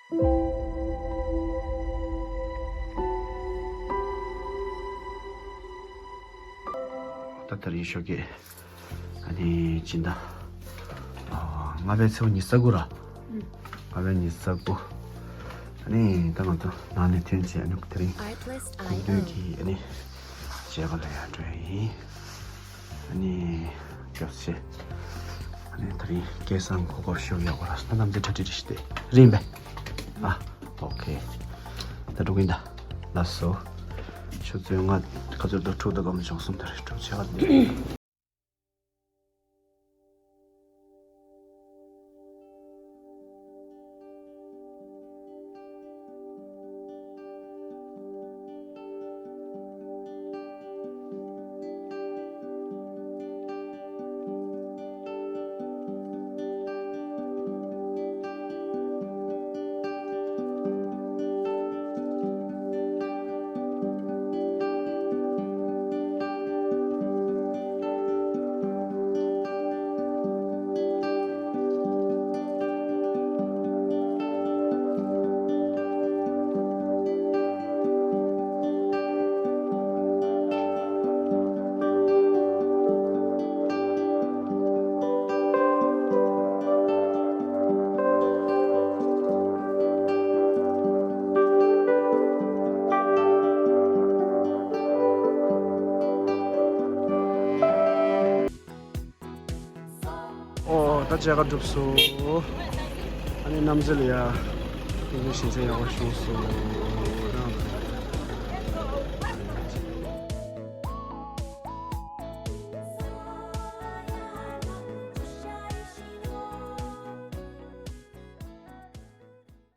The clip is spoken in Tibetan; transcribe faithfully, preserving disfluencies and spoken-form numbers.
ད་ལྟ་རིང་ཞོགས་ཀས། ཨ་ནི་སྦྱིན་བདག་ཨ། ལྔ་པའི་ཚེས་པ་ཉི་ཤུ་རྩ་དགུ་ར། ལྔ་པའི་ཉི་ཤུ་རྩ་དགུ། ཨ་ནི་ད་ང་ཚོ་ནང་ནས་ཐོན་བྱས། ཨ་ནི་དེ་རིང་གུང་སྟོན་གྱི་ཨ་ནི་མཇལ་ཁ་ལ་ཡར་འགྲོ་ཡ་ཡིན། ཨ་ནི་སྐྱབས་རྗེ། ཨ་ནི་དེ་རིང་སྐལ་བཟང་གོ་སྐབས་ཤོག་ཡག་པོ་ར་ས་གནམ་རྩེ་གྲ་སྒྲིག་རེ་ཞིག་དེ་རིང་པས། ཨ། ཨོ་ཁེ། ད་འགྲོ་གིན་ད། ལགས་སོ། ཆུ་ཚོད་ལྔ་ཁ་ཚོད་དང་དྲུག་དང་སྐར་མ་བཅུ་གསུམ་དེར་གྲུབ་ཆེ་བ་འདི། ཨོ། ད་མཇལ་ཁ་གྲུབ་སོང་། ཨ་ནི་གནམ་རྩེ་ལ་ཡ། དེ་ཚོ་ཞིང་ཆེན་ཡག་པོ་བྱུང་སོང་།